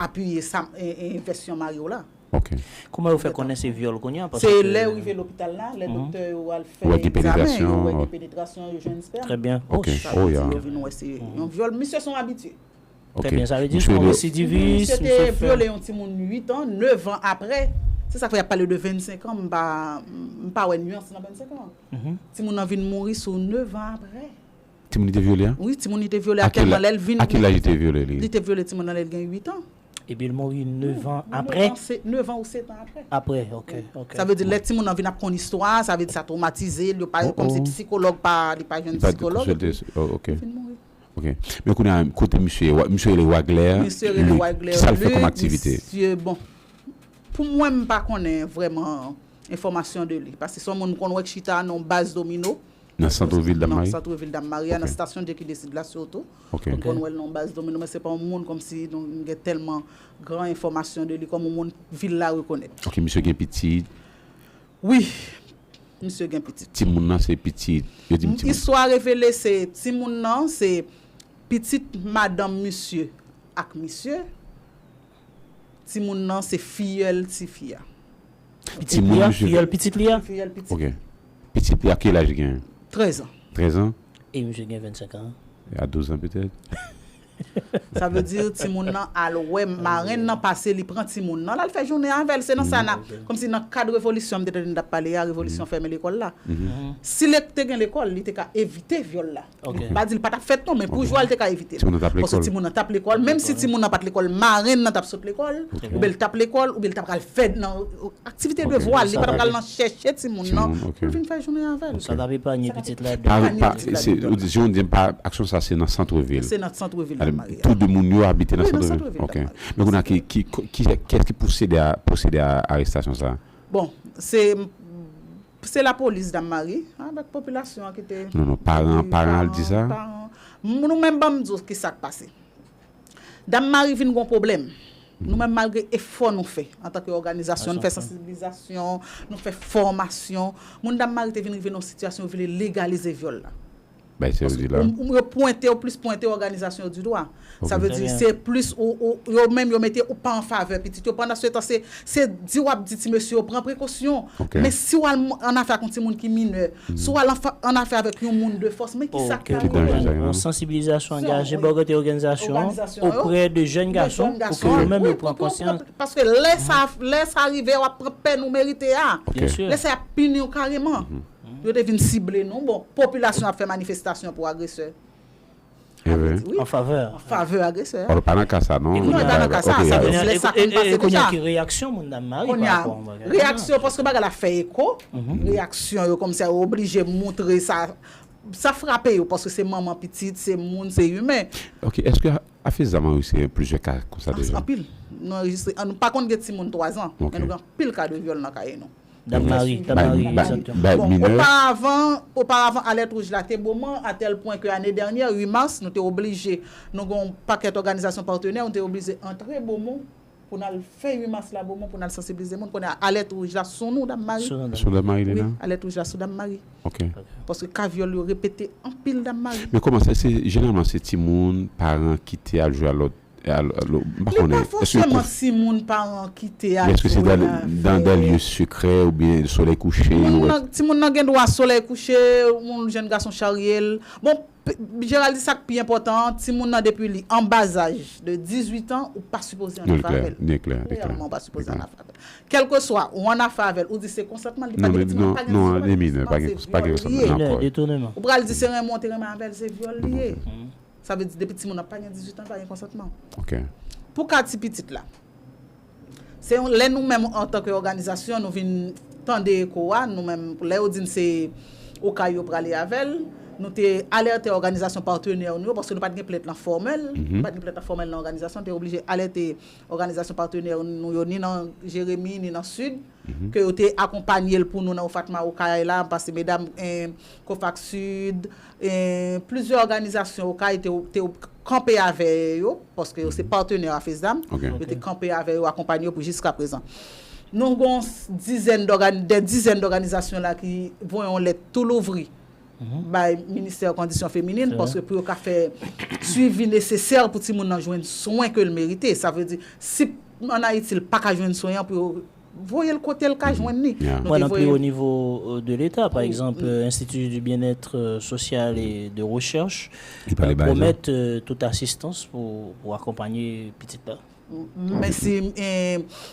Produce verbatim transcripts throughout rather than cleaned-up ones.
apiye sa, e, e, vèsyon mari w la. Ok. Kouman yo fè konnen se vyòl kounye a? Se lè yo rive lopital la, lè doktè yo al fè egzamen, yo wè gen penetrasyon, yo jwenn spèm. Trè byen. Ok. Oh, ya. Yo vin wè se yon vyòl. Misye se yon abitye. Trè byen, sa vle di se yon residivis. Misye te vyole yon timoun uit an, nèf an apre. Se sa k fè y ap pale de vennsenk an, m pa, m pa wè nyans nan vennsenk an. Timoun nan vin mouri sou nèf an apre. Timoun li te vyole a? Wi, timoun li te vyole a tèlman lè l vin. A ki laj li te vyole li? Li te vyole timoun nan lè l gen uit an. Epi l mouri nèf an apre? Nèf an ou sèt an apre. Apre, ok, ok. Sa vle di lè timoun nan vin ap konn istwa a, sa vle di sa twomatize l, yo pa, kòmsi psikològ pa, li pa jwenn psikològ. Ok. Li vin mouri. Ok. Men kounye a, kote misye ye? Misye rele Wagler. Misye rele Wagler. Kisa l fè kòm aktivite? Misye, bon, pou mwen, m pa konnen vrèman enfòmasyon de li. Paske se yon moun m konn wè k chita nan yon baz domino. Nan sant vil Dam Mari? Nan sant vil Dam Mari a, nan stasyon de ki desid la sitou. Ok. M konn wè l nan yon baz domino, men se pa yon moun kòmsi nou gen tèlman gran enfòmasyon de li kòm yon moun vil la rekonèt. Ok, misye gen pitit? Wi, misye gen pitit. Timoun nan se pitit? Yo di m timoun. Istwa revele se timoun nan se pitit madanm misye ak misye. Timoun nan se fiyèl tifi a. Pitit li a, fiyèl pitit li a? Fiyèl pitit. Ok. Pitit li a ki laj li gen? Trèz an. Trèz an? E misye gen vennsenk an? A douz an petèt. Sa vle di timoun nan al wè marenn nan pase, li pran timoun nan, l al fè jounen avè l. Se nan sa n ap, kòmsi nan kad revolisyon m te tande n t ap pale a, revolisyon fèmen lekòl la. Si l te gen lekòl, li te ka evite vyòl la. M pa di l pa t ap fèt non, men pou jwa l te ka evite l. Paske timoun nan t ap lekòl, menm si timoun nan pa t lekòl, marenn nan t ap sot lekòl, oubyen l t ap lekòl, oubyen l t ap pral fè nan aktivite devwa l, li pa t ap pral nan chèche timoun nan pou l vin fè jounen avè l. Sa t ap epanye pitit la. Ou di, jan w di, pa aksyon sa se nan sant vil. Se nan sant vil Dam Mari a. Tou de moun yo abite nan sant vil. Ok. Men kounye a ki, ki, ki, kiyès ki pwosede a, pwosede a arestasyon sa? Bon, se, se lapolis Dam Mari avèk popilasyon an ki te. Non, non, paran, paran al di sa? Nou menm, ban m di w ki sa k pase. Dam Mari vin gon pwoblèm. Nou menm, malgre efò nou fè antanke òganizasyon, nou fè sansibilizasyon, nou fè fòmasyon, moun Dam Mari te vin rive nan yon sitiyasyon yo vle legalize vyòl la. Bay sa yo di la. Yo pwente, yo plis pwente òganizasyon yo di dwa. Sa vle di se plis ou, ou, yo menm yo mete ou pa an favè pitit yo. Pandan se tan se, se di w ap di ti mesye yo pran prekosyon. Men si w al an afè ak yon timoun ki minè, si w al an afè avèk yon moun de fòs, men ki sa k ka rive? Yon sansibilizasyon angaje bò kote òganizasyon oprè de jèn gason pou ke yo menm yo pran konsyans. Paske lè sa, lè sa rive, w ap pran pè nou merite a. Lè sa y ap pini w kareman. Yo te vin sible nou. Bon, popilasyon ap fè manifestasyon pou agresè. An favè. An favè agresè. Alò, pa nan ka sa non. Non, e pa nan ka sa. Sa vle di lè sa konn pase deja. Ki reyaksyon moun Dam Mari pa rapò? Reyaksyon, paske bagay la fè eko. Reyaksyon yo kòmsi yo oblije moutre sa. Sa frape yo paske se manman pitit, se moun, se imen. Ok, èske afè zam an wi se plizyè ka konsa deja? Anpil. Nou anrejistre, nou pa konn gen timoun twa zan, men nou gen anpil ka de vyòl nan kaye nou. Dam Mari, Dam Mari, egzakteman. Bon, oparavan, oparavan alèt wouj la te Boman, a tèl pwen ke ane dènyè, uit mas, nou te oblije, nou gen yon pakèt òganizasyon patnè, nou te oblije antre Boman pou n al fè uit mas la Boman, pou n al sansibilize moun. Kounye a alèt wouj la sou nou, Dam Mari. Sou Dam Mari li la? Alèt wouj la sou Dam Mari. Ok. Paske ka vyòl yo repete anpil, Dam Mari. Men kòman se, se jeneralman se timoun, paran kite al jwe a lòt Alò, m pa konnen. Li pa fòseman timoun paran kite al jwe avè. Èske se dans des lieux secrets oubyen solèy kouche? Timoun nan gen dwa solèy kouche, yon jèn gason charye l. Bon, Geraldi, sa k pi enpòtan an, timoun nan depi li an bazaj de dizuit an, ou pa sipoze an afè avè l. Reyèlman, ou pa sipoze an afè avè l. Kèlkeswa ou an afè avè l, ou di se konsantman l, li pa gen, timoun pa gen, se vyòl li ye. Ou pral di se renmen w te renmen avè l, se vyòl li ye. Sa vle di depi timoun nan pa gen dizuit an, pa gen konsantman. Ok. Pou ka ti pitit la, se yon, lè nou menm antanke òganizasyon, nou vin tande eko a, nou menm, lè yo di n se Okay yo prale avè l, nou te alète òganizasyon patnè nou yo, paske nou pa t gen plent lan fòmèl, nou pa t gen plent lan fòmèl nan òganizasyon, nou te oblije alète òganizasyon patnè nou yo, ni nan Jeremi, ni nan Sid, ke yo te akonpanye l pou nou nan OFATMA Okay la, paske medam, eh, Kofax Sid, eh, plizyè òganizasyon Okay te, te kanpe avè yo, paske yo se patnè a FESDAM, yo te kanpe avè yo, akonpanye yo pou jiska prezan. Nou gen yon dizèn dògani-, dè dizèn dòganizasyon la ki voye yon lèt tou louvri bay ministè kondisyon feminin, paske pou yo ka fè swivi nesesè pou timoun nan jwenn swen ke l merite. Sa vle di, si an Ayiti l pa ka jwenn swen an, pou yo voye l kote l ka jwenn li. Nou te voye l. Au niveau de l'État, par exemple, Institut du Bien-être Social et de Recherche pwomèt tout asistans pou akonpanye pitit la. Men si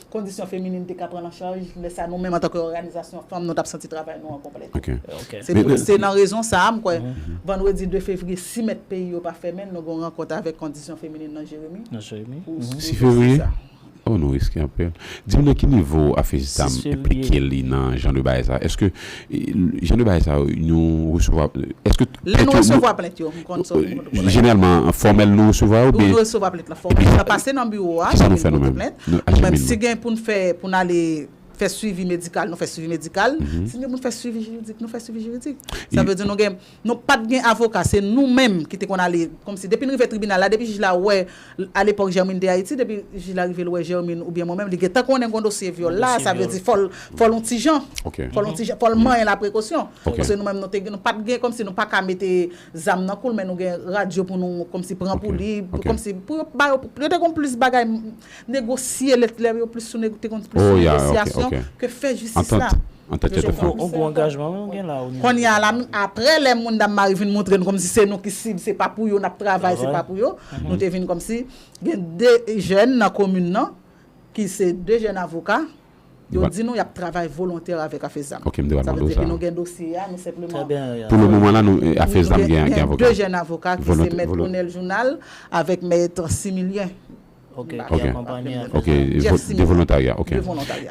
kondisyon feminin te ka pran l an chaj, lè sa nou menm antanke òganizasyon fanm, nou t ap santi travay nou an konplè. Se pou se nan rezon sa a, m kwè, vandredi de fevriye, si mèt peyi yo pa fèmen l, nou gen yon rankont avèk kondisyon feminin nan Jeremi. Si fevriye? Oh, nou riske anpil. Di m nan ki nivo AFESDAM enplike li nan jan de bagay sa? Èske jan de bagay sa nou resevwa? Èske Lè nou resevwa plent yo, m konn sa. Jeneralman, fòmèl nou resevwa yo oubyen? Nou resevwa plent la. Fòmèl la pase nan biwo a, nou vin pote plent. Nou menm, si gen pou n fè, pou n ale fè swivi medikal, nou fè swivi medikal. Si gen pou n fè swivi jiridik, nou fè swivi jiridik. Sa vle di nou gen, nou pa t gen avoka, se nou menm ki te konn ale, kòmsi depi n rive tribinal la, depi jij la wè, alepòk Germine te Ayiti, depi jij la rive l wè Germine oubyen mwen menm, li gentan konnen gen yon dosye vyòl la, sa vle di fò l, fò l yon ti jan. Fò l yon ti jan, fò l manyen la prekosyon. Paske nou menm nou te, nou pa t gen, kòmsi nou pa ka mete zam nan kou l, men nou gen radyo pou nou kòmsi pran pou li, kòmsi pou yo ba yo, yo te gon plis bagay, negosye lè yo plis sou te gon plis sou negosyasyon ke fè jistis la. Antèt yo te fè. Yon gwo angajman wi nou gen la o nivo. Kounye a la, apre lè moun Dam Mari vin montre nou kòmsi se nou ki sib, se pa pou yo n ap travay, se pa pou yo, nou te vin kòmsi gen de jèn nan komin nan ki se de jèn avoka. Yo di nou y ap travay volontè avèk AFESDAM. Ok, m te pral mande w sa. Depi nou gen dosye a, nou senpleman. Pou le moman la, nou, AFESDAM gen, gen avoka. De jèn avoka ki se mèt Onèl Jounal avèk mèt Similyen. Ok, ki akonpanye avèk. Ok, de volontarya, ok.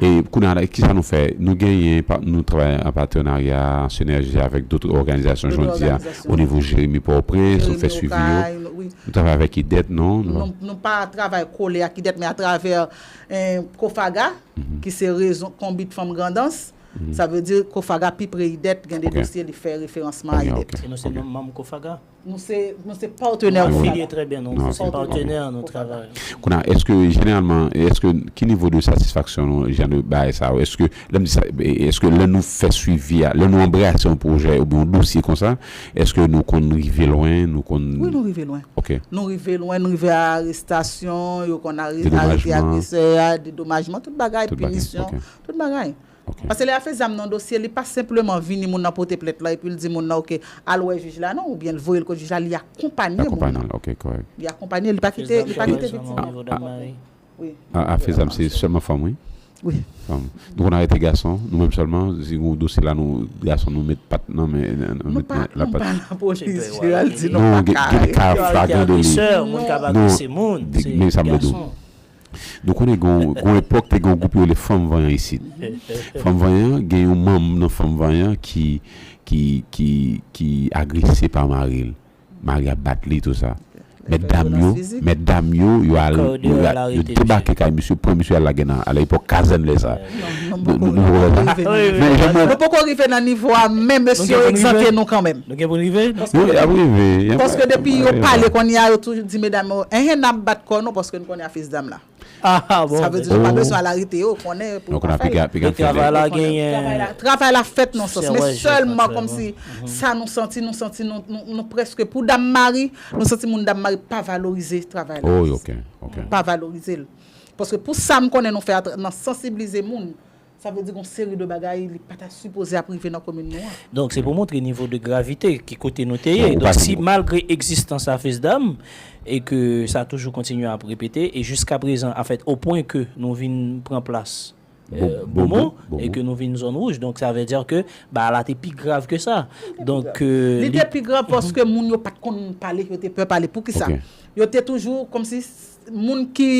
E kounye a la, kisa nou fè? Nou genyen, nou travay an patenarya, an sinèji avèk dòt òganizasyon, jan w di a, o nivo Jeremi Pòtoprens, nou fè swivi yo. Nou travay avèk IDET, non? Nou pa travay kole ak IDET, men atravè Kofaga, ki se Réseau Konbit Fanm Grandans. Sa vle di Kofaga pi pre IDET, gen de dosye li fè referansman a IDET. E nou se manm Kofaga? Nou se, nou se patenè Kofaga. Afilye trè byen, nou se patenè, nou travay. Kounye a, èske jeneralman, èske ki nivo de satisfaksyon nou, jan de bagay sa yo? Èske lè m di sa, èske lè nou fè swivi a, lè nou anbrase yon pwojè oubyen yon dosye konsa, èske nou konn rive lwen, nou konn... Wi, nou rive lwen. Ok. Nou rive lwen, nou rive a arestasyon, yo konn arete agresè a, dedomajman, tout bagay, pinisyon, tout bagay. Paske lè afè zam nan dosye, li pa senpleman vini moun nan pote plent lan epi l di moun nan, ok, al wè jij la, non, oubyen l voye l kot jij la, li akonpanye moun nan. Li akonpanye l, li pa kite, li pa kite viktim nan. Afè zam se sèlman fanm, wi? Wi. Fanm. Nou konn arete gason, nou menm sèlman, si gon dosye la, nou, gason, nou met pat nan men, nou met nan lapat. Nou pa lapolis, Gérald di nou pa ka. Non, gen de ka flagran deli. Moun k ap agrese moun, se gason. Nou konnen gon, gon epòk te gen yon gwoup yo rele Fanm Vanyan isit. Fanm Vanyan, gen yon manm nan Fanm Vanyan ki, ki, ki, ki agrese pa mari l. Mari a bat li, tou sa. Mèt dam yo, mèt dam yo, yo al, yo, yo debake kay misye, pran misye al lage nan, alepòk, kazèn lè sa. Nou poko rive nan nivo a, men mesye yo egzante nou kanmenm. Nou gen pou n rive? Nou ap rive. Paske depi yo pale kounye a, yo toujou di medam yo, enhen, n ap bat kò nou paske n konnen afè zam la. Sa vle di nou pa bezwen al arete yo, konnen pou yo pa fè l. Travay la genyen. Travay la fèt nan sans, men sèlman kòmsi sa nou santi, nou santi nou, nou, nou prèske pou dam mari, nou santi moun dam mari pa valorize travay la. Pa valorize l. Paske pou sa m konnen nou fè nan sansibilize moun, sa vle di gon seri de bagay li pa ta sipoze ap rive nan komin nou an. Donk se pou montre nivo de gravite ki kote nou te ye. Donk si malgre egzistans afè zam e ke sa toujou kontinye ap repete e jiskaprezan, anfèt, o pwen ke nou vin pran plas Bomo e ke nou vin zòn wouj, donk sa vle di ke bagay la te pi grav ke sa. Donk li te pi grav paske moun yo pa t konn pale, yo te pè pale. Poukisa? Yo te toujou kòmsi moun ki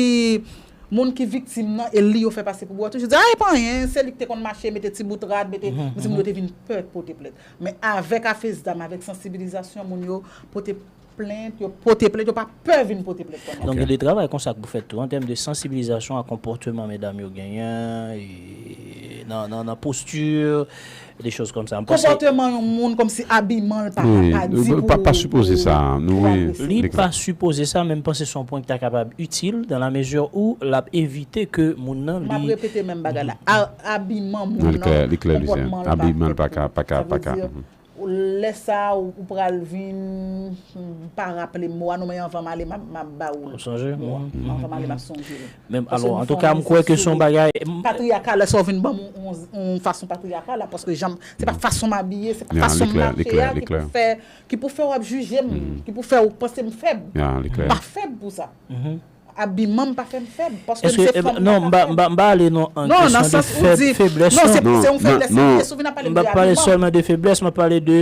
moun ki viktim nan, e li yo fè pase pou bò, toujou di, a, e pa anyen, se li ki te konn mache, mete ti bout rad, mete, men timoun yo te vin pè pote plent. Men avèk afè zam, avèk sansibilizasyon, moun yo pote plent, yo pote plent, yo pa pè vin pote plent kounye a. Donk, gen de travay konsa k pou fèt tou, an tèm de sansibilizasyon a konpòteman medam yo genyen, e nan, nan, nan posti, de choz konsa. Konpòteman yon moun kòmsi abiman l pa ka di pou. Pa sipoze sa. Li pa sipoze sa, men m panse se yon pwen ki ta kapab itil, dans la mesure où l ap evite ke moun nan li. M ap repete menm bagay la. Abiman moun nan, konpòtman l pa ka. Abiman l pa ka, pa ka, pa ka. Lè sa a, ou, ou pral vin, m pa raple mo a non, men anvan m ale, m ap, m ap ba ou l. Ou sonje? Mhm. Anvan m ale, m ap sonje l. Men alò, antouka, m kwè ke se yon bagay. Patriyakal, lè sa w vin ban m yon, yon fason patriyakal la, paske jan m, se pa fason m abiye, se pa fason m mache a ki pou fè, ki pou fè w ap jije m, ki pou fè w panse m fèb. M pa fèb pou sa. Abiman m pa fè m fèb, paske m se fanm. Non, m pa, m pa, m pa ale nan kesyon de feblès, non. Non, se, se yon feblès, se, se sou vin ap pale de abiman. M pa pale sèlman de feblès, m ap pale de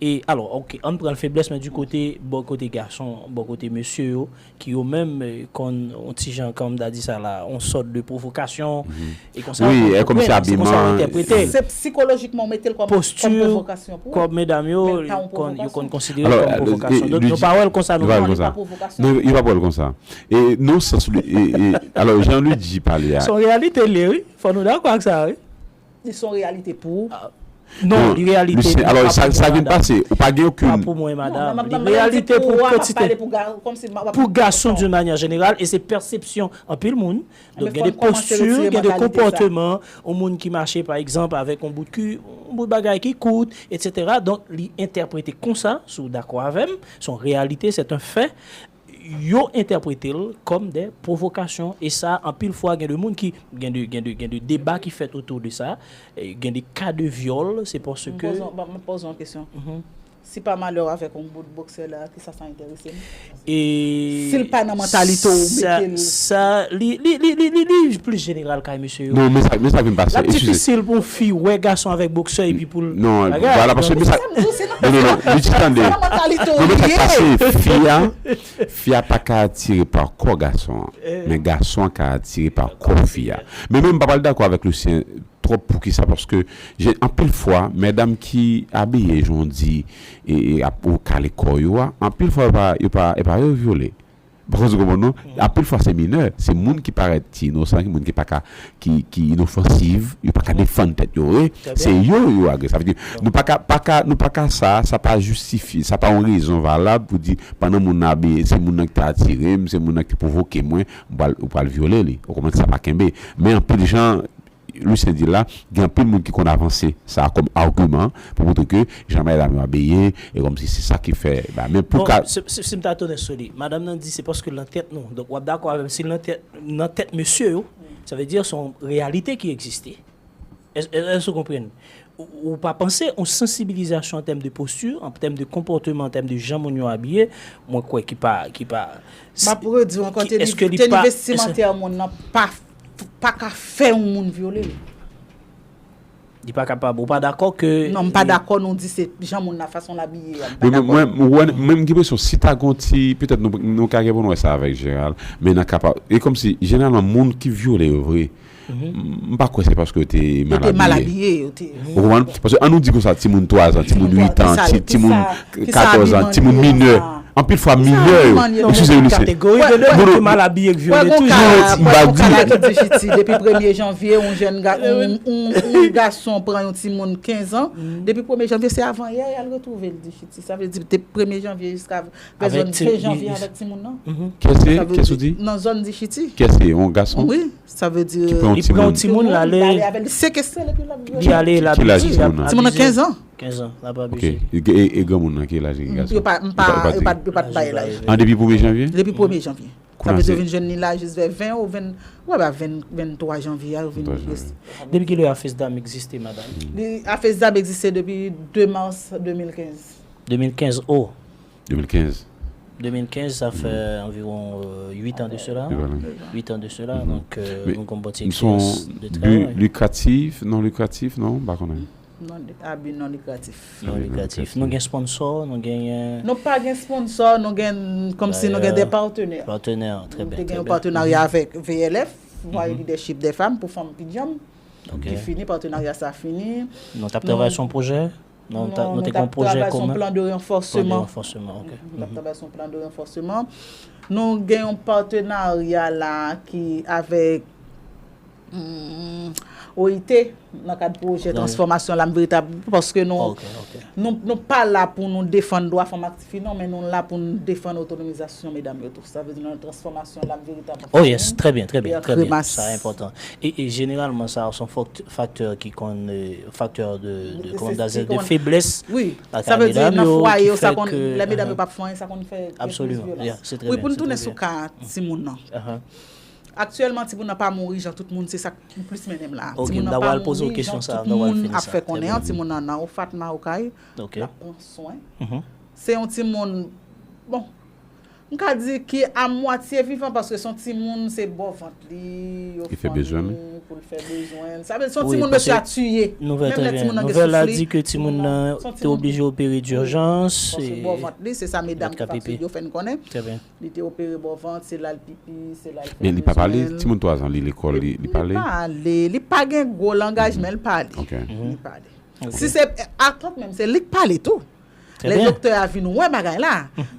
E alò, ok, ann pran feblès, men di kote, bò kote gason, bò kote mesye yo, ki yo menm, eh, konn yon ti jan, kòm m ta di sa la, yon sòt de pwovokasyon, e konsa yo konn konprann, se konsa yo entèprete l. Se sikolojikman ou mete l kòm pwovokasyon pou ou. Kòm medam yo, yo konn konsidere l kòm pwovokasyon. Donk, nou pa wè l konsa nou menm. Non, yo pa wè l konsa. E nan sans, e, e, alò, jan Ludjy pale a. Se yon reyalite l ye, wi. Fò nou dakò ak sa, wi. Li se yon reyalite pou ou? Non, li reyalite. Alò, sa, sa vin pase, ou pa gen okenn. Pa pou mwen, madanm. Li reyalite pou kantite. Pou gason, d'une manière générale, e se pèsepsyon anpil moun. Donk, gen de posti, gen de konpòtman, yon moun ki mache, pa egzanp, avèk yon bout ki, yon bout bagay ki kout, etsetera. Donk, li entèprete konsa, si w dakò avè m, se yon reyalite, c'est un fait. Yo entèprete l kòm de pwovokasyon. E sa, anpil fwa, gen de moun ki, gen de, gen de, gen de deba ki fèt otou de sa. E gen de ka de vyòl, se paske. M poze, m poze yon kesyon. Si pa malè avèk yon bout boksè la, kisa sa enterese m? E si l pa nan mantalite w, ou mete l. Sa, li, li, li, li, li, li plis jeneral kay mesye yo. Non, men sa, men sa vin pase. L ap difisil pou yon fi wè gason avèk boksè epi pou l. Non, vwala, paske men sa. Non, non, non, li di tande. Non, men sa k pase, fi a, fi a pa ka atire pa kò gason an, men gason an ka atire pa kò fi a. Men menm m pa pral dakò avèk Lucien twòp. Poukisa? Paske anpil fwa, medam ki abiye jan w di, e, e ap ou kale kò yo a, anpil fwa yo pa, yo pa, e pa yo vyole. Paske ou konprann non? Anpil fwa se minè, se moun ki parèt ti inosan, ki moun ki pa ka, ki, ki inofansiv, yo pa ka defann tèt yo, wi. Se yo yo agresif. Sa vle di, nou pa ka, pa ka, nou pa ka sa, sa pa jistifye, sa pa yon rezon valab pou di, pandan moun nan abiye, se moun nan ki te atire m, se moun nan ki te pwovoke mwen, m pral, ou pral vyole li. Ou konprann, sa pa kenbe. Men anpil jan, Lucien di la, gen anpil moun ki konn avanse sa kòm agiman pou montre ke jan medam yo abiye, e kòmsi se sa ki fè, ba, men pou ka. Si, si, si m ta tounen sou li, madanm nan di se paske l nan tèt nou. Donk, w ap dakò avè m, si l nan tèt, nan tèt mesye yo, sa vle di se yon reyalite ki egziste. Èske, èske w konprann? Ou, ou pa panse yon sansibilizasyon an tèm de posti, an tèm de konpòteman, an tèm de jan moun yo abiye, mwen kwè ki pa, ki pa. M ap redi w ankò, teni vestimentè moun nan pa, pa ka fè yon moun vyole l. Li pa kapab. Ou pa dakò ke. Non, m pa dakò non, di se jan moun nan, fason l abiye a, m pa dakò. Mwen, mwen, mwen, mwen, m gen enpresyon, si ta gen yon ti, petèt nou, nou ka gen pou nou wè sa avèk Gérald, men nan ka pa, e kòmsi, jeneralman, moun ki vyole yo vre, m pa kwè se paske yo te mal abiye. Yo te mal abiye, yo te. Ou konprann? Paske, ann nou di konsa, timoun twa zan, timoun uit an, ti, timoun katòz an, timoun minè. Anpil fwa minè yo. Eskize, Lucien. Kategori de moun ki mal abiye k vyole toujou. M pa di. Depi premye janvye, yon jèn, yon gason pran yon timoun kenz an. Depi premye janvye, se avan yè y al retwouve l, Dichiti. Sa vle di, de premye janvye jiska vè zòn ven janvye avèk timoun nan. Kiyès se? Kiyès ou di? Nan zòn Dichiti. Kiyès se? Yon gason? Wi, sa vle di. Ki pran yon timoun? Li pran yon timoun, l ale. Li sekestre l epi l ap vyole. Li ale, l ap abize. Ki laj timoun nan? Timoun nan kenz an. Kenz an, l ap abize. Ok. E, e, e granmoun nan, ki laj li? Gason? Yo pa, m pa, yo pa, yo pa t bay laj. An, depi premye janvye? Depi premye janvye. Sa vle di yo vin jwenn li la jis vè ven ou ven, wè ba ven, venntwa janvye a, yo vin. Depi kilè Afesdam egziste, madanm? Li, Afesdam egziste depi de mas de mil kenz. De mil kenz, o. De mil kenz. De mil kenz, sa fè anviwon, euh, uit an de sela. Uit an de sela, donk, euh, nou konn yon ti eksperyans de travay. Bi likratif, non likratif, non, m pa konnen. Non, abi non likratif. Non likratif. Nou gen sponsò, nou genyen. Nou pa gen sponsò, nou gen, kòmsi nou gen de patnè. Patnè, trè byen. Nou te gen yon patenarya avèk V L F, Voie Leadership des Femmes, pou fanm pi djanm, ki fini, patenarya sa fini. Nou t ap travay sou yon pwojè? Non, nou te gen yon pwojè komen. Plan de ranfòsman. Plan de ranfòsman, ok. Nou t ap travay sou yon plan de ranfòsman. Nou gen yon patenarya la ki avèk, hmm, O I T, nan kad pwojè transfòmasyon Lam Veritab, paske nou, nou, nou pa la pou nou defann dwa fanm ak tifi, non, men nou la pou nou defann otonomizasyon medam yo tou. Sa vle di nan transfòmasyon Lam Veritab. Oh yes, trè byen, trè byen, trè byen. Sa enpòtan. E, e jeneralman, sa se yon faktè ki konn, faktè de, de, kòman di, de feblès ak medam yo, ki fè ke, lè medam yo p ap fè anyen, sa konn fè gen plis vyolans. Wi, pou n tounen sou ka timoun nan. Aktyèlman, timoun nan pa mouri jan tout moun, se sa k plis mennen m la. Timoun nan pa mouri jan tout moun ap fè konnen an. Timoun nan nan OFATMA Okay, l ap pran swen. Se yon timoun, bon, m ka di ki a mwatye vivan, paske se yon timoun, se bò vant li yo fann li pou l fè bezwen l. Sa vle di se yon timoun mesye a tiye. Menm lè timoun nan gen soufri, timoun nan, se yon timoun ki opere opere dijans, paske bò vant li, se sa medam ki fè n konnen. Li te opere bò vant, se la l pipi, se la l fè bezwen l. Men li pa pale, timoun twa zan, li lekòl, li, li pale? Li pale, li pa gen gwo langaj, men l pale. Li pale. Si se, atant menm, se li k pale tou. Lè doktè a vin wè bagay la,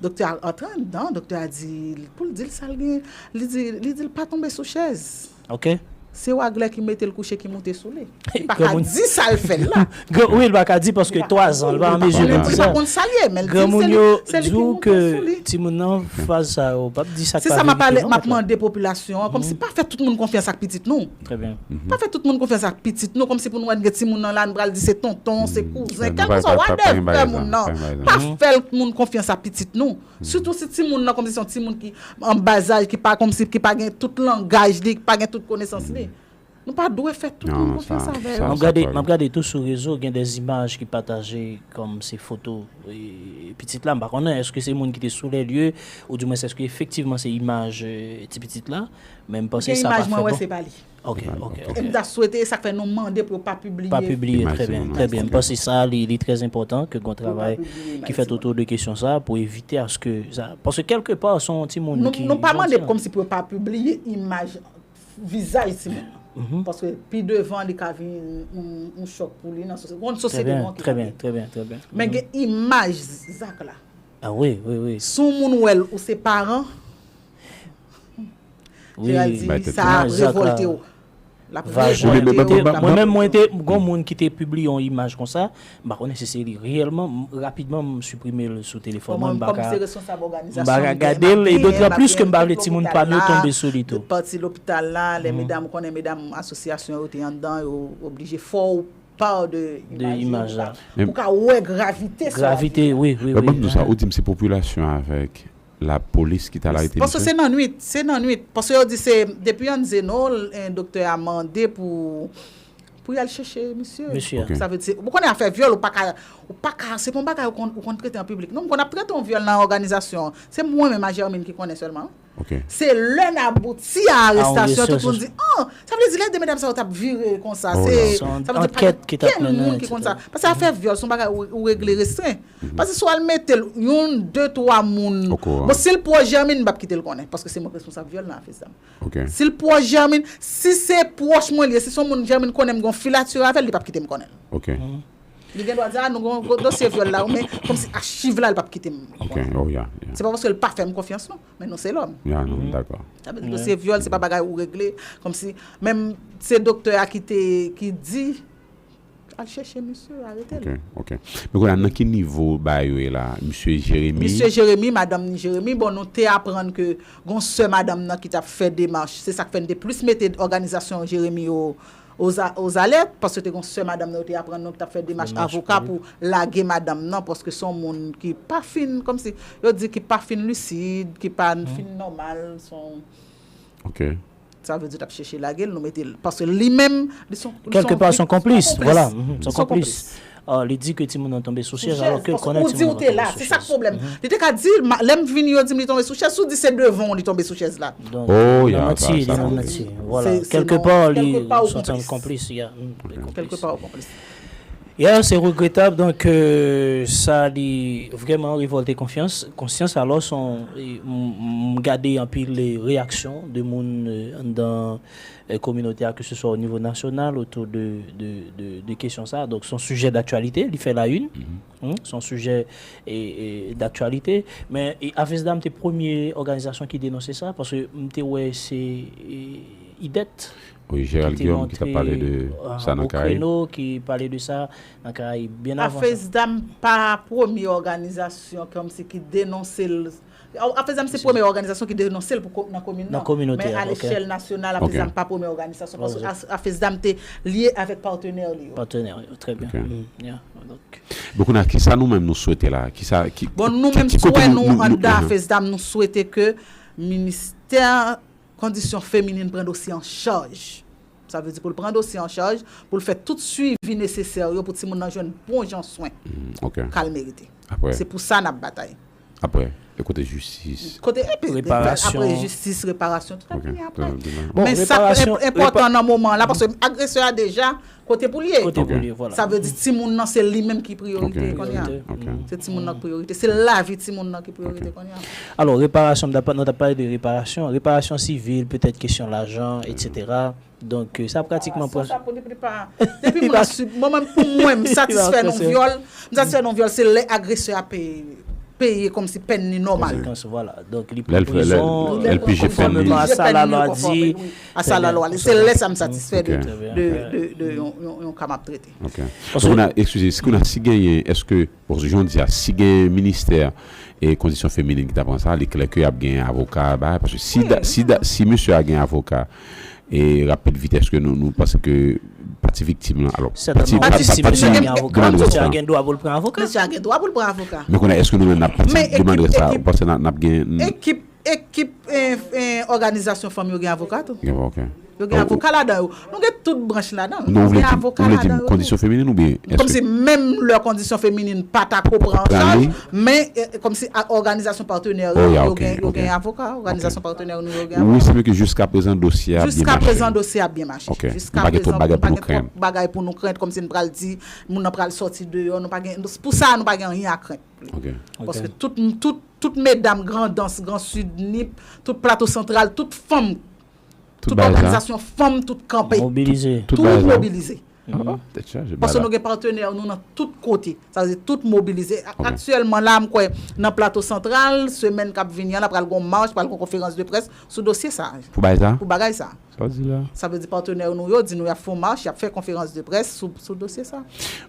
doktè a antre anndan, doktè a di, pou l di l sa l gen, li di, li di l pa tonbe sou chèz. Se waglè ki mete l kouche ki moute sou li. Li pa ka di sa l fè l la. Wi, li pa ka di paske twa zan, li pa an mezi de di sa. Li pa konn sa l ye, men l di se li, se li ki moute sou li. Timoun nan, faz sa yo, p ap di sa k pa verite non, m ap mande popilasyon an, kòmsi pa fè tout moun konfyans ak pitit nou. Pa fè tout moun konfyans ak pitit nou, kòmsi pou nou wè n gen timoun nan la, nou pral di se tonton, se kouzen, kèlkeswa, whatever moun nan. Pa fè moun konfyans ak pitit nou. Sitou si timoun nan, kòmsi se yon timoun ki an bazaj, ki pa kòmsi, ki pa gen tout langaj li, ki pa gen tout konesans li. Nou pa dwe fè tout moun konfyans avè yo. M ap gade, m ap gade tou sou rezo, gen de imaj ki pataje kòm se foto, e, pitit la. M pa konnen, èske se moun ki te sou lè lye, oudimwens èske efektivman se imaj, e, ti pitit la? Men m panse sa pa fè bon. Gen imaj mwen wè se pa li. Ok, ok, ok. E m ta swete, e sa k fè nou mande pou yo pa pibliye. Pa pibliye, trè byen, trè byen. M panse sa, li, li trè enpòtan ke gon travay ki fèt otou de kesyon sa pou evite aske sa. Paske kèlke pa, se yon timoun ki. Nou pa mande kòmsi pou yo pa pibliye imaj vizaj timoun nan. Paske pi devan, li ka vin yon, yon chòk pou li nan sosyete. Yon sosyete nou an ki. Trè byen, trè byen, trè byen. Men gen imaj zak la. Ah wi, wi, wi. Si yon moun wè l ou se paran, li pral di sa ap revòlte w. L ap revòlte w. Mwen menm, mwen te, gon moun ki te pibliye yon imaj konsa, m pa konnen si se li reyèlman, rapidman, m siprime l sou telefòn mwen, m pa ka, m pa ka gade l, e dotran plis ke m pa vle timoun pa m yo tonbe sou li tou. Tout pati lopital la, lè medam, ou konnen medam asosyasyon yo te anndan, yo oblije fè w pa de imaj la. Pou ka wè gravite sa. Gravite, wi, wi, wi. Ban m di w sa, ou di m se popilasyon avèk lapolis ki t al arete misye? Paske se nan nwit, se nan nwit. Paske yo di se depi Anzeno, doktè a mande pou, pou y al chèche misye. Misye. Sa vle di, ou konnen afè vyòl, ou pa ka, ou pa ka, se pa yon bagay ou konn, ou konn trete an piblik. Non, m konn ap trete yon vyòl nan òganizasyon. Se mwen menm ak Germine ki konnen sèlman. Se lè n abouti a arestasyon, tout moun di, ah, sa vle di lè de medam sa yo t ap vire konsa, se, sa vle di pa gen moun ki konn sa. Paske afè vyòl, se yon bagay ou, ou regle restren. Paske si w al mete l, youn, de, twa moun. Bon, si l pwòch Germine, m p ap kite l konnen, paske se mwen k responsab vyòl nan afè sa. Si l pwòch Germine, si se pwòch mwen li ye, si se yon moun Germine konnen m gen yon filati avè l, li p ap kite m konnen l. Li gen dwa di, ah, nou gen yon dosye vyòl la, men kòmsi achiv la, li p ap kite m konnen. Se pa paske l pa fè m konfyans, non, men nou se lòm. Sa vle di dosye vyòl, se pa bagay ou regle, kòmsi, menm se doktè a ki te, ki di, al chèche misye, arete l. Ok, ok. Men kounye a, nan ki nivo bagay yo ye la? Misye Jeremi? Misye Jeremi, madanm ni Jeremi, bon, nou te aprann ke gon sè madanm nan ki t ap fè demach, se sa k fè n te plis mete òganizasyon Jeremi yo ozalèt, paske te gon sè madanm nan, yo te aprann nou ki t ap fè demach avoka pou lage madanm nan, paske se yon moun ki pa fin, kòmsi, yo di ki pa fin lisid, ki pa fin nòmal, se yon. Ok. Sa vle di, t ap chèche lage l, nou mete l. Paske li menm, li se yon, li se yon konplis, vwala, se yon konplis. Li di ke timoun nan tonbe sou chèz, alò ke l konnen timoun nan tonbe sou chèz. Ou di ou te la, se sa k pwoblèm. Li te ka di, lè m vini, yo di m li tonbe sou chèz, si w di se devan w li tonbe sou chèz la. Donk, li nan manti, li nan manti. Vwala. Kèlkepa, li soti an konplis. Kèlkepa, ou konplis. Ya, se regretab, donk, euh, sa li vrèman revòlte konfyans, konsyans, alò, son, m, m gade anpil reyaksyon de moun, euh, anndan, euh, kominote a, ke se swa o nivo nasyonal, otou de, de, de, de kesyon sa. Donk, se yon sijè daktyalite, li fè la une. Se yon sijè, e, e, daktyalite. Men, e, Avesdam te premye òganizasyon ki denonse sa, paske m te wè se, e, Idet. Wi, Gérald Guillaume ki t ap pale de sa nan Karayib. Ki pale de sa nan Karayib. Byen avan sa. Afesdam pa premye òganizasyon kòmsi ki denonse l. Afesdam se premye òganizasyon ki denonse l pou ko- nan komin nan. Nan kominote Men a, a ok. Lechèl nasyonal, Ok. Afesdam pa premye òganizasyon. Paske As- Afesdam te lye avèk patnè li yo. Patnè yo, trè byen. Ok. Mm, yeah. Donk, Bon, kounye a, kisa nou menm nou swete la? Kisa, ki, Bon, nou ki- menm ki kote swè nou- nou nou- anndan nou- Afesdam, nou swete ke ministè kondisyon feminin pran dosye an chaj. Sa vle di pou l pran dosye an chaj, pou l fè tout swivi nesesè yo pou timoun nan jwenn bon jan swen Mm, ok. k al merite. Apre, Se pou sa n ap batay. apre, e kote jistis? Kote epi Reparasyon. Apre jistis, reparasyon, tout ap Ok. vini apre. Bon, Men sa reparasyon- enpòtan nan moman la, paske agresè a deja kote pou l ye. Kote Ok. pou li, vwala. Sa vle di timoun nan se li menm ki priyorite Ok. kounye a. Ok. Se timoun nan ki priyorite. Se lavi timoun nan ki priyorite kounye a. Alò, reparasyon, nou t ap pale de reparasyon. Reparasyon sivil, petèt kesyon lajan, etsetera. Donk, euh, sa pratikman Sa, pran. sa pou li pa. Depi mwen, mwen menm, pou mwen, m satisfè nan vyòl. M satisfè nan vyòl, se lè agresè a peye, peye kòmsi pèn li nòmal. Konsekans, vwala. Donk, li Lè l pran fè, lè prizon. l- lè l pije pèn li. Konfòmeman a sa lalwa di. A sa lalwa li. Se lè sa m satisfè de, Ok. de, de, de yon, yon, yon ka m ap trete. Ok. Paske kounye a, eskize, si kounye a, si genyen, èske, bon, jan w di a, si genyen ministè e kondisyon feminin ki ta pran sa, li klè ke y ap genyen avoka, bagay, paske si, da- si, da- si mesye a gen avoka, e rapid vit, èske nou, nou panse ke pati viktim lan, alò, Sètèlman, pati, pati pati, viktim pati gen avoka, demandè misye sa. A gen dwa pou l pran avoka. Mesye a gen dwa pou l pran avoka. Men kounye a, èske nou menm n ap pati Men ekip- demandè sa, ekip- ou panse n ap, n ap gen Ekip, ekip, eh, eh, òganizasyon fanm yo gen avoka tou. Gen avoka. Yo gen Oh, avoka ladan yo. Nou gen tout branch ladan. Non, ou Nou vle gen di, avoka ou vle di ladan yo. Kondisyon feminin oubyen Kòmsi menm lè kondisyon feminin pa ta ko pran an Pran chaj, li. Men, eh, kòmsi a òganizasyon patnè yo, Oh, ya, yo ok, gen, yo ok. Gen avoka, òganizasyon patnè yo, nou yo gen Ou avoka. estime ke jiska prezan dosye a ap byen Jiska mache? Prezan dosye a byen mache. Ok. Jiska Nou pa gen prezan, twòp bagay nou pa pou nou gen twòp krenn. Bagay pou nou krenn, kòmsi nou pral di, moun nan pral sòti deyò, nou pa gen, pou sa, nou pa gen anyen a krenn. Ok. Paske tout, tout, tout medam Grandans, Gran Sid, Nip, tout Plato Santral, tout fanm, Tout tout bagay sa. Òganizasyon fanm, tout kanpe. Mobilize. Tout Tout bagay sa. mobilize. Ah, tèt chaje. Paske Bala. Nou gen patnè nou nan tout kote. Sa vle di tout mobilize. A- Ok. Aktyèlman la, m kwè nan Plato Santral, semèn k ap vini an, la pral gon mach, pral gon konferans de près sou dosye sa. Pou bagay sa? Pou bagay sa. Sa w di la? Sa vle di patnè nou yo di nou y ap fè yon mach, y ap fè konferans de près sou, sou dosye sa.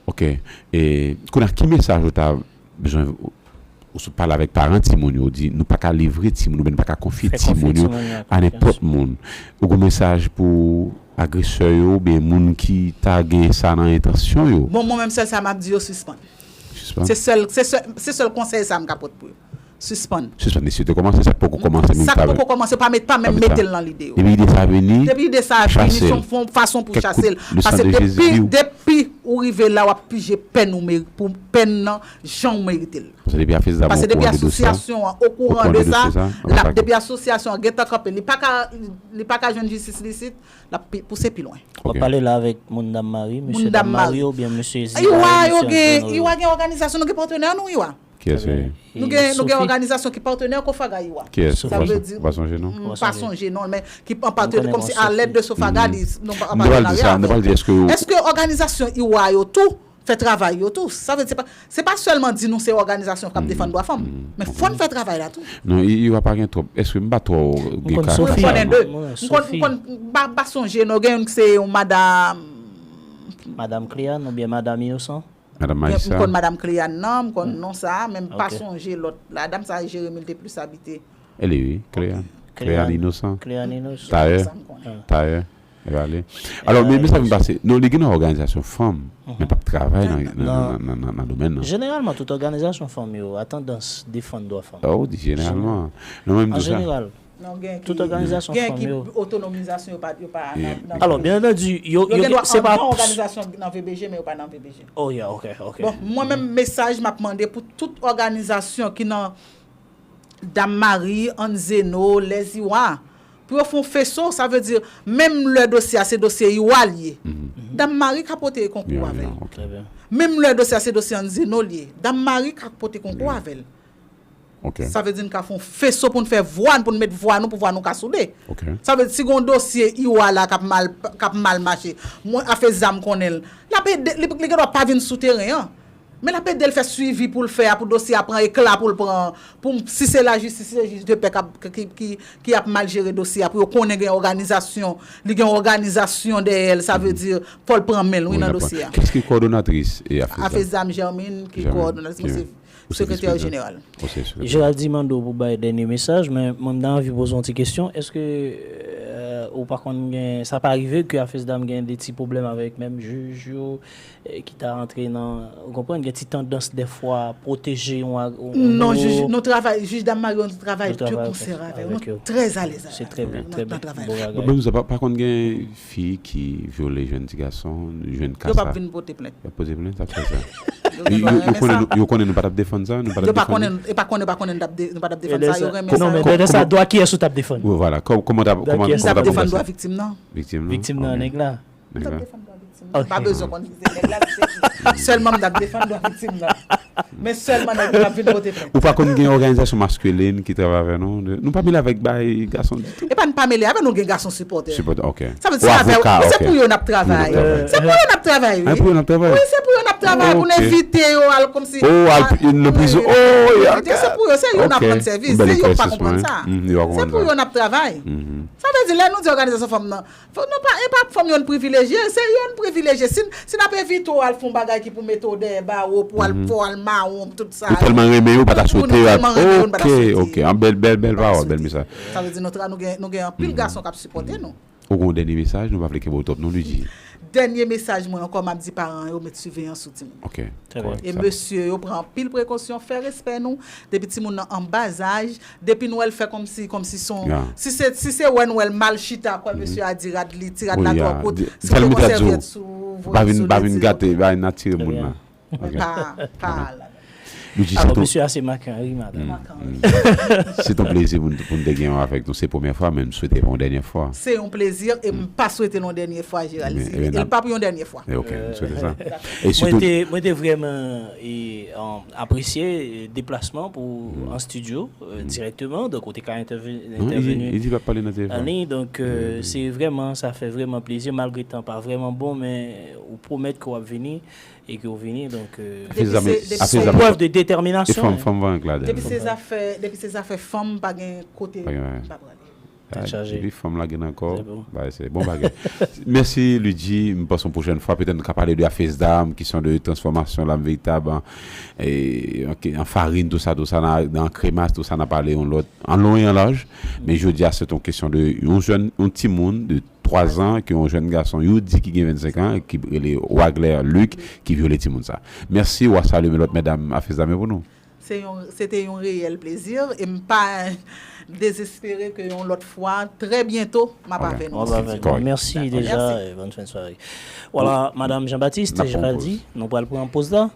Ok. E kounye a, ki mesaj ou ta bezwen, ou sot pale avèk paran timoun yo, ou di nou pa ka livre timoun oubyen nou pa ka konfye Fè konfye timoun yo timoun yo a nenpòt moun? Ou gen mesaj pou agresè yo oubyen moun ki ta gen sa nan entansyon yo? Bon, mwen menm sèl sa m ap di yo sispann. Sispann. Se sèl, se sèl, se sèl konsèy sa m ka pot pou yo. Sispann. Sispann, mesye te kòmanse, sa k poko kòmanse, men Sa k ta- poko kòmanse, pa met, pa pa menm met sa. Mete l nan lide yo. Depi ide sa vini, Depi ide sa vini, chase se l. Yon fon, fason pou Kèk chase l. kout, le Paske san de Jezi depi, di w. Depi ou rive la, w ap pije pèn ou meri-, pou pèn nan, jan w merite l. Paske depi Afezam Paske ou depi kouran de dosye a. Asosyasyon an okouran Okouran de de sa, dosye sa, l ap, ok. Depi asosyasyon an gentan kanpe, li pa ka, li pa ka jwenn jistis li isit, l ap pi- pouse pi lwen. W ap Ok. Pale la avèk moun Dam Mari, mesye Moun Dam Dam Mari Mari. Oubyen mesye Iwa, yo mesye gen, Zeno. Iwa gen òganizasyon, nou gen patnè nou, Iwa. Kiyès se? Nou gen, nou gen Sophie. Òganizasyon ki patnè, Kofaga Iwa. Kiyès? Sa Ou pa vle son- di, ou pa sonje non? M Ou pa pa sonje. Sonje non, men ki an patnè, Mwen kòmsi konnen a lèd de Sofaga, li, nou an patenarya avèk. M te pral di sa, m te pral di, èske ou Èske òganizasyon Iwa yo tou fè travay yo tou? Sa vle di, se pa, se pa sèlman di nou se òganizasyon k ap defann dwa fanm, men fò n fè travay la tou. Non, I- Iwa pa gen twòp. Èske m pa twò gen konn ka M Sophie. konnen de. Mwen, M konn, m Sophie. konn, m pa, m pa sonje non, gen youn ki se yon madan Madan Cléane oubyen Madan Inosan? Madan M Marissa. Konn madan Cléane nan, m konn non sa, men m pa Ok. Sonje lòt. Madam sa Jere Milde plis abite. Eli, wi, Cléane. Cléane Inosan. Cléane Inosan. Tayè. Sa m konnen. Tayè. E pale. Alò, men, men sa vin pase. Non, li gen nan òganizasyon fanm, men p ap travay nan, nan, nan, nan, nan, nan domèn nan. Jeneralman, tout òganizasyon fanm yo a tandans defann dwa fanm. Oh, ou di jeneralman. Non, men m An di sa. Jeneral, Non, gen tout ki, òganizasyon gen fanm ki yo. Otonomizasyon yo pa, yo pa nan, nan Alò, byen antandi, yo, Yo gen yo, dwa se pa andan òganizasyon nan V B G, men yo pa nan V B G. Oh, yeah, ok, ok. Bon, mwen menm mesaj m ap mande pou tout òganizasyon ki nan Dam Mari, Anzeno, Lèziwa, pou yo fè yon feso, sa vle di, menm lè dosye a se dosye Iwa l ye, Dam Mari ka pote konkou Yeah, avè l. yeah, ok. Trè byen. Menm lè dosye a se dosye Anzeno l ye, Dam Mari ka pote konkou avè l. Ok. Sa vle di n ka fè yon feso pou n fè vwa n, pou n met vwa nou, pou vwa nou ka soude. Ok. Sa vle di si gon dosye Iwa la k ap mal, k ap mal mache, mwen Afezam konnen l, l ap ede, li, li gen dwa pa vin sou teren an. Men l ap ede l fè swivi pou l fè a, pou dosye a pran ekla pou l pran, pou si se lajistis, si se jij de pè k ap, ki, ki, ki ap mal jere dosye a, pou yo konnen gen òganizasyon, li gen yon òganizasyon dèyè l, sa vle di, fò l pran men l, wi, nan dosye a. Kiyès ki kowòdonatris e Afezam? Afezam Germine, ki kowòdonatris, mwen se sekretè jeneral. Gerald di mande w pou bay dènye mesaj, men mwen m ta anvi poze yon ti kesyon. Èske, euh, ou pa konn gen, sa pa rive ke Afezam gen de ti pwoblèm avèk menm jij yo, eh, ki ta antre nan, ou konprann, gen ti tandans dèfwa pwoteje yon, yon... Non, jij, nou travay, jij Dam Mario, nou travay de konsè avè yo, nou trè alèz avè yo nan travay la. Bon, men nou pa, pa konn gen fi ki vyole jèn ti gason, jwenn ka sa. Yo p ap vin pote plent. Y ap poze plent, sa fè sa. Yo gen dwa renmen sa. Yo konnen nou pa t ap defann sa, nou pa t ap defann. Yo pa konnen, e pa konnen, pa konnen nou pa t ap defann sa, yo renmen sa. Non, men dèyè sa, dwa kiyès ou t ap defann? Wi, vwala. Kòman t ap, kòman, kòman t ap pase? M t ap defann dwa viktim nan. Viktim nan? Viktim nan, nèg la. M t ap defann dwa viktim nan. M pa bezwen konn ki se nèg la, ki se ki. Sèlman m t ap defann dwa viktim nan. Men sèlman nèg yo t ap vin pote plent. Ou pa konn gen òganizasyon maskilin ki travay avè nou? Nou pa mele avèk bay gason ditou. E pa n pa mele avè nou, gen gason sipòtè. Sipòtè, ok. Sa vle di, se avè, se pou yo n ap travay. Se pou yo n ap travay, wi. Pou yo n ap travay? Wi, se pou yo n ap travay, pou n envite yo al kòmsi. Oh, al nan prizon. Oh, se pou yo, se yo n ap rann sèvis, se yo k pa konprann sa. Se pou yo n ap travay. Sa vle di, lè nou di òganizasyon fanm nan, fò nou pa, e pa fanm yo n privilejye, se yo n privilejye. Si, si n ap envite w al fè yon bagay ki pou mete w dèyè bawo, pou al, pou al mawon, tout sa. Ou tèlman renmen yo, ou pa ta swete yo al. Ok, ok. An bèl, bèl, bèl pawòl, bèl mesaj. Sa vle di nou tra-, nou gen, nou gen anpil gason k ap sipòte nou. Ou gen yon dènye mesaj, nou pa vle kenbe w twòp non, Ludjy. Dènye mesaj mwen ankò, m ap di paran yo met siveyans sou timoun. Ok. E mesye yo pran anpil prekosyon, fè respè nou, depi timoun nan an bazaj, depi n wè l fè kòmsi, kòmsi se yon, si se, si se wè n wè l mal chita, kwè mesye a di rad li, ti rad la twò kout, si se yon sèvyèt sou, voye sou li, ti gate, pa vin atire moun nan. Pa, pa al. Alò, mesye a se Marc Henry, madanm. Se yon plezi pou n, pou n te gen yon avèk nou. Se premyè fwa, men m swete yon dènyè fwa. Se yon plezi, e m pa swete l yon dènyè fwa, Gerald. E l p ap yon dènyè fwa. Ok, m swete sa. E sitou, mwen te, mwen te vrèman, e, apresye, e, deplasman pou an estidyo, e, dirèkteman, donk ou te ka entèveni an liy, donk, e, se vrèman, sa fè vrèman plezi, malgre tan pa vrèman bon, men ou pwomèt ke w ap vini. E ke w vini, donk, e, se yon prèv de detèminasyon. E fanm, fanm vank ladan. Depi se zafè, depi se zafè fanm, pa gen kote m pa prale. Tèt chaje. Depi fanm la gen nan kò, bagay se bon bagay. Mèsi, Ludjy. M panse yon pwochèn fwa, petèt nou ka pale de afezam, kesyon de transfòmasyon lam veritab an, e, an, an farin, tou sa, tou sa, nan, nan kremas, tou sa, n a pale yon lòt, an lon e an laj. Men jodi a, se yon kesyon de yon jèn, yon timoun de twa zan ke yon jèn gason, yo di ki gen vennsenk an, ki rele Wagler Luc, ki vyole timoun sa. Mèsi, w a salye men lòt medam afezam yo pou nou. Se yon, se te yon reyèl plezi, e m pa dezespere ke yon lòt fwa, trè byento, m ap avè nou. Mèsi deja, e bòn fen sware. Vwala, madanm Jean-Baptiste, Gerald di, nou pral pran poz la.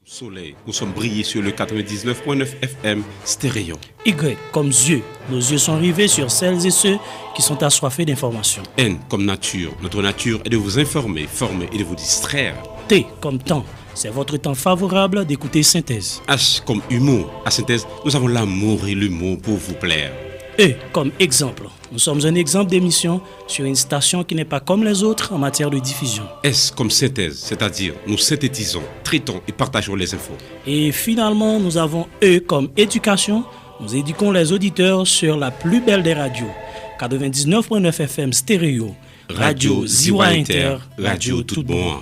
Soleil, nous sommes brillés sur le quatre-vingt-dix-neuf point neuf F M stéréo. Y comme yeux, nos yeux sont rivés sur celles et ceux qui sont assoiffés d'informations. N comme nature, notre nature est de vous informer, former et de vous distraire. T comme temps, c'est votre temps favorable d'écouter Synthèse. H comme humour, à Synthèse, nous avons l'amour et l'humour pour vous plaire. E comme exemple, nous sommes un exemple d'émission sur une station qui n'est pas comme les autres en matière de diffusion. S comme synthèse, c'est-à-dire nous synthétisons, traitons et partageons les infos. Et finalement, nous avons E comme éducation. Nous éduquons les auditeurs sur la plus belle des radios, quatre-vingt-dix-neuf point neuf F M stéréo, Radio Ziwa Inter, radio tout bon an.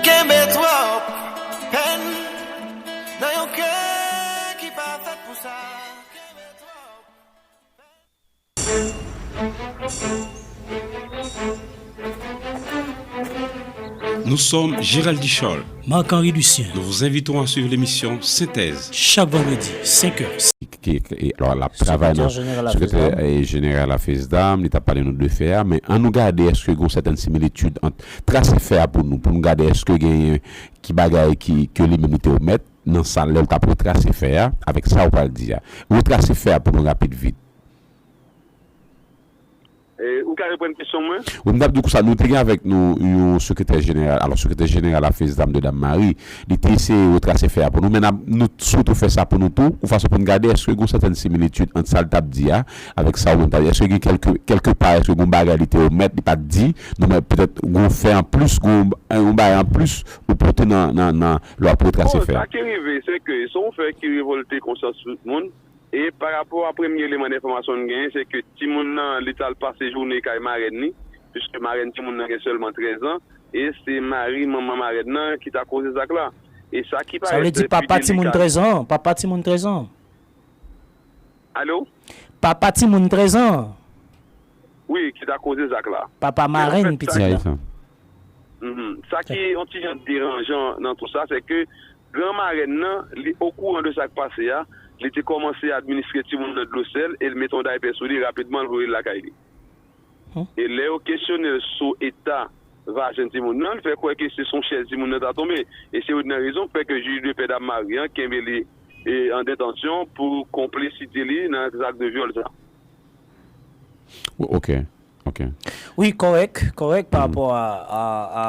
Kenbe twòp pèn nan yon kè ki pa fèt pou sa. Kenbe twòp pèn. Nous sommes Gérald Duchol. Marc-Henri Lucien. Nous vous invitons à suivre l'émission Synthèse. Chaque vendredi, cinq heures. Ki, ki, ki, alò, l ap travay nan, sekretè jeneral, sekretè, e, jeneral a FESDAM, li t ap pale nou de fè a, men ann nou gade èske gen yon sètèn similitid ant trase fè a pou nou, pou nou gade èske genyen ki bagay ki, ke li menm li te omèt nan sa lè l t ap retrase fè a, avèk sa ou pral di a. Retrase fè a pou nou rapid vit. E, ou ka reprann kesyon mwen? Wi, m t ap di konsa, nou te gen avèk nou yon sekretè jeneral. Alò, sekretè jeneral la fè zam de Dam Mari. Li te eseye retrase fè a pou nou, men n ap, nou sot ou fè sa pou nou tou, yon fason pou n gade èske gen sètèn similitid ant sa l t ap di a avèk sa ou menm t ap di. Èske gen kèlke, kèlke pa, èske gen bagay li te omèt, li pa t di, nou, men petèt gen fè an plis, gen yon bagay an plis ou pote nan, nan, nan lè w ap retrase fè a. Bon, sa ki rive, se ke se yon fè ki revòlte konsyans tout moun. E pa rapò a premye eleman enfòmasyon n genyen, se ke timoun nan, li t al pase jounen kay marèn li, piske marèn timoun nan gen sèlman trèz an, e se mari manman marèn nan ki ta koze zak la. E sa ki parèt pi delika. Sa vle di papa timoun trèz an, papa timoun trèz an. Alo? Papa timoun trèz an. Wi, ki ta koze zak la. Papa marèn pitit la. Mhm. Sa ki yon ti jan deranjan nan tou sa, se ke gran marèn nan, li okouran de sa k pase a, li te kòmanse administre timoun nan dlo sèl e l mete yon daypè sou li, rapidman l voye l lakay li. E lè yo kesyone l sou eta vajen timoun nan, l fè kwè ke se sou chèz timoun nan ta tonbe. E se youn nan rezon k fè ke jij de pè Dam Mari an kenbe li, e, an detansyon pou konplisite li nan zak de vyòl sa. Ok, ok. Wi, kòrèk, kòrèk pa rapò a, a, a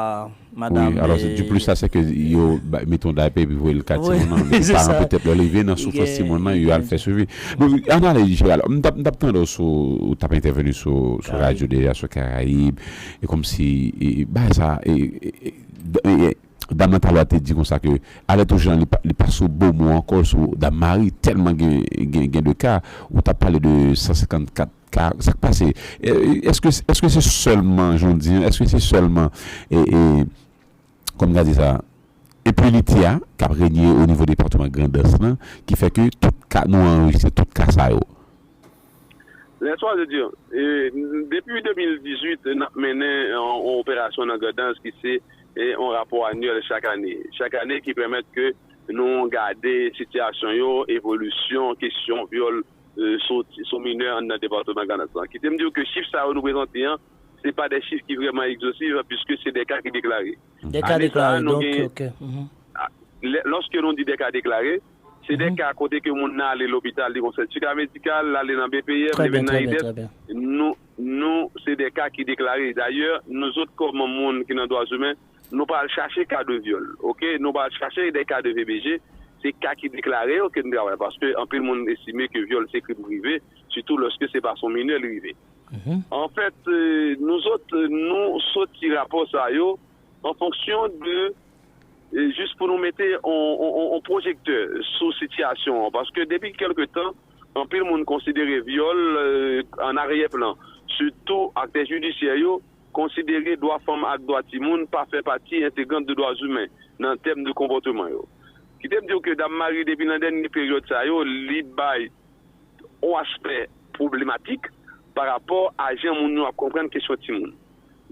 madanm. Wi, alò, se, diplis la, se ke yo mete yon daypè epi voye l kay timoun nan, men paran petèt lè l rive nan soufrans timoun nan, yo al fè swivi. Bon, analiz jeneral, m t ap, m t ap tande w sou, ou t ap entèveni sou, sou radyo deja, sou Karayib, e kòmsi, e, e, bagay sa, e, e, e, e, dam nan talè a te di konsa ke alè tou jan li pa, li pa sou bon mo ankò sou Dam Mari, tèlman gen, gen, gen de ka, ou t ap pale de san senkannkat ka, sa k pase? E, èske, èske se sèlman, jan w di an, èske se sèlman, e, e, kòman m ka di sa, enpinite a k ap renye o nivo depatman Grandans lan, ki fè ke tout ka, nou anrejistre tout ka sa yo? Lè swa, je di, e, depi de mil dizuit, n ap mennen yon, yon operasyon nan Grandans ki se, e, yon rapò anyèl chak ane. Chak ane ki pèmèt ke nou gade sitiyasyon yo, evolisyon, kesyon vyòl, e, sou, sou minè anndan depatman Grandans lan. Kite m di w ke chif sa yo nou prezante an, se pa de chif ki vrèman egzostif, piske se de ka ki deklare. De ka deklare, donk, ok. A, lè, lòske nou di de ka deklare, se de ka kote ke moun nan ale lopital, li gon sètifika medikal, l ale nan B P M, li vin nan IDEP. Nou, nou, se de ka ki deklare. Dayè, nou zòt kòm moun ki nan dwa imen, nou pa al chache ka de vyòl, ok? Nou pa al chache de ka de V B G, se ka ki deklare yo ke n travay, paske anpil moun estime ke vyòl se krim prive, sitou lòske se pa sou minè li rive. Anfèt, e, nou zòt, e, nou soti rapò sa yo an fonksyon de, e, jis pou nou mete on, on, on, on pwojektè sou sitiyasyon an, paske depi kèlke tan, anpil moun konsidere vyòl, e, an aryè plan, sitou aktè jidisyè yo konsidere dwa fanm ak dwa timoun pa fè pati entegrant de dwa imen nan tèm de konpòteman yo. Kite m di w ke Dam Mari, depi nan dènye peryòd sa yo, li bay yon aspè pwoblematik pa rapò a jan moun yo ap konprann kesyon timoun.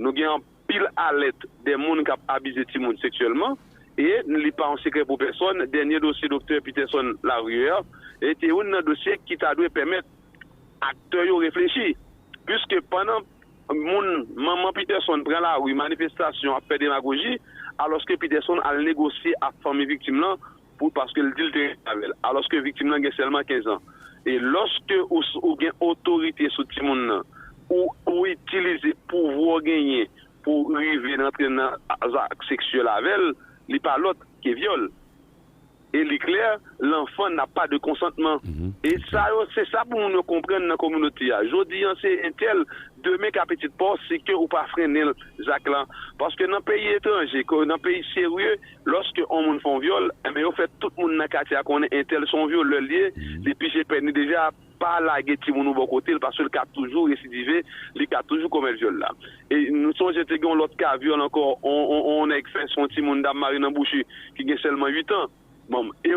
Nou gen anpil alèt de moun k ap abize timoun seksyèlman, e li pa yon sekrè pou pèsòn, dènye dosye Doktè Peterson Larivière, e te youn nan dosye ki ta dwe pèmèt aktè yo reflechi. Piske pandan moun, manman Peterson pran lari, manifestasyon, ap fè demagoji, alòske Peterson al negosye ak fanmi viktim lan pou, paske l di l te renmen avè l, alòske viktim lan gen sèlman kenz an. E lòske ou, ou gen otorite sou timoun nan, ou, ou itilize pouvwa w genyen pou w rive rantre nan zak seksyèl avè l, li pa lòt ke vyòl. E li klè, l'enfant n'a pas de consentement. E sa yo, se sa pou moun yo konprann nan kominote a. Jodi an, se entèl, demen ka pitit pa w si ke ou pa frennen l, zak lan. Paske nan peyi etranje, ke nan peyi serye, lòske yon moun fè yon vyòl, enben, yo fè tout moun nan katye a konnen entèl se yon vyolè l ye, li pije pèn li deja, pa lage timoun ou bò kote l, paske l ka toujou residive, li ka toujou komèt vyòl la. E nou sonje te gen yon lòt ka vyòl ankò, on, on, on nèg fè sou yon timoun Dam Mari nan Bouchi, ki gen sèlman uit an. Bon, e,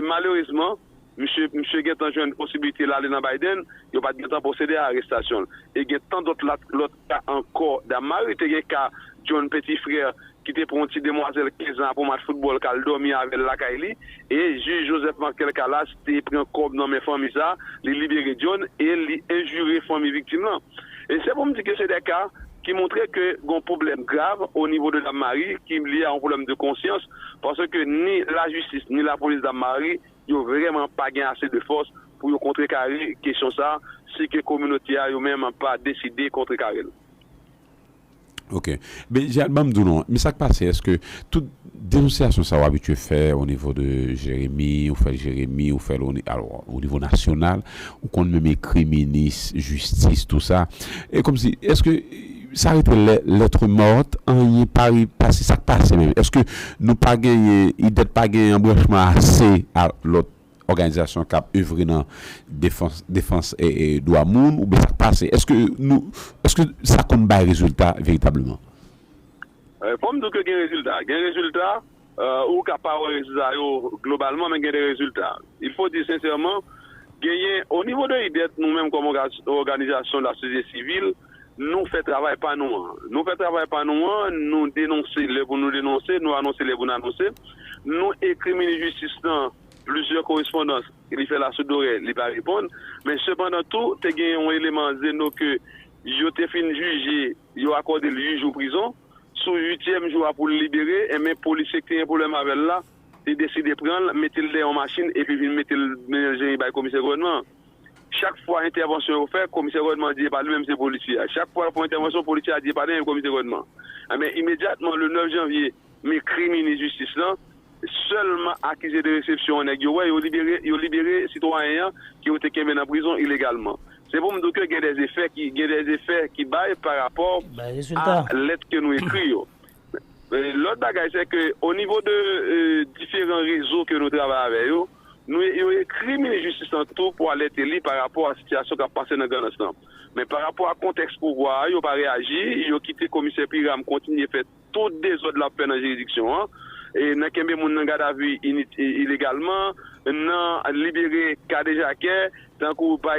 malerezman, misye, misye gentan jwenn posiblite l ale nan Biden, yo pa t gentan pwosede a arestasyon l. E gen tan dòt la, lòt ka ankò. Dam Mari te gen ka John Petit Frère ki te pran yon ti demwazèl kenz an apre yon match foutbòl k al dòmi avè l lakay li. E jij Joseph Markel Calas te pran kòb nan men fanmi sa, li libere John e li enjire fanmi viktim lan. E se pou m di ke se de ka ki montre ke gon pwoblèm grav o nivo de Dam Mari ki lye a yon pwoblèm de konsyans, paske ni lajistis, ni lapolis Dam Mari, yo vrèman pa gen ase de fòs pou yo kontrekare kesyon sa, si ke kominote a yo menm pa deside kontrekare l. Ok. Men Gérald, ban m di w non, men sa k pase, èske tout denonsyasyon sa w abitye fè o nivo de Jeremi, ou fè l Jeremi, ou fè l o ni- alò, o nivo nasyonal, ou konn menm ekri minis jistis, tou sa. E kòmsi, èske sa rete lè- lèt mòt, anyen pa ri- pase, sa k pase menm? Èske nou pa genyen, IDET pa genyen branchman ase a lòt òganizasyon k ap evre nan defans, defans e, e dwa moun, oubyen sa k pase? Èske nou, èske sa konn bay rezilta veritableman? Fò m di w ke gen rezilta. Gen rezilta, ou ka pa wè rezilta yo globalman, men gen de rezilta. Il faut dire sincèrement, genyen, o nivo de IDET, nou menm kòm òganizasyon de la sosyete sivil, nou fè travay pa nou an. Nou fè travay pa nou an, nou denonse lè pou nou denonse, nou anonse lè pou nou anonse. Nou ekri minis jistis lan plizyè korespondans, li fè lasoudorèy, li pa reponn. Men sepandan tou, te gen yon eleman Zeno ke yo te fin jije, yo akòde l uit jou prizon. Sou uityèm jou a pou l libere, enben polisye k te gen pwoblèm avè l la, te deside pran l, mete l dèyè yon machin epi vin mete l mennen l Jeremi bay komisè gouvènman an. Chak fwa entèvansyon yo fè, komisè gouvènman di e pa li menm se polisye a. Chak fwa yo fè yon entèvansyon, polisye a di e pa li menm komisè gouvènman an. Enben, imedyatman, le nèf janvye, m ekri minis jistis lan, sèlman akize de resepsyon nèg yo wè, yo libere, yo libere sitwayen an ke yo te kenbe nan prizon ilegalman. Se pou m di w ke gen de efè ki, gen de efè ki bay pa rapò a lèt ke nou ekri yo. Lòt bagay, se ke o nivo de diferan rezo ke nou travay avè yo, nou yo ekri minis jistis lan tou pou alète li pa rapò a sitiyasyon k ap pase nan Grandans lan. Men pa rapò a kontèks pouvwa a, yo pa reyaji, yo kite komisè Piram kontinye fè tout dezòd l ap fè nan jiridiksyon an, e nan kenbe moun nan gadavi ilegalman, nan libere kadejakè, tankou pa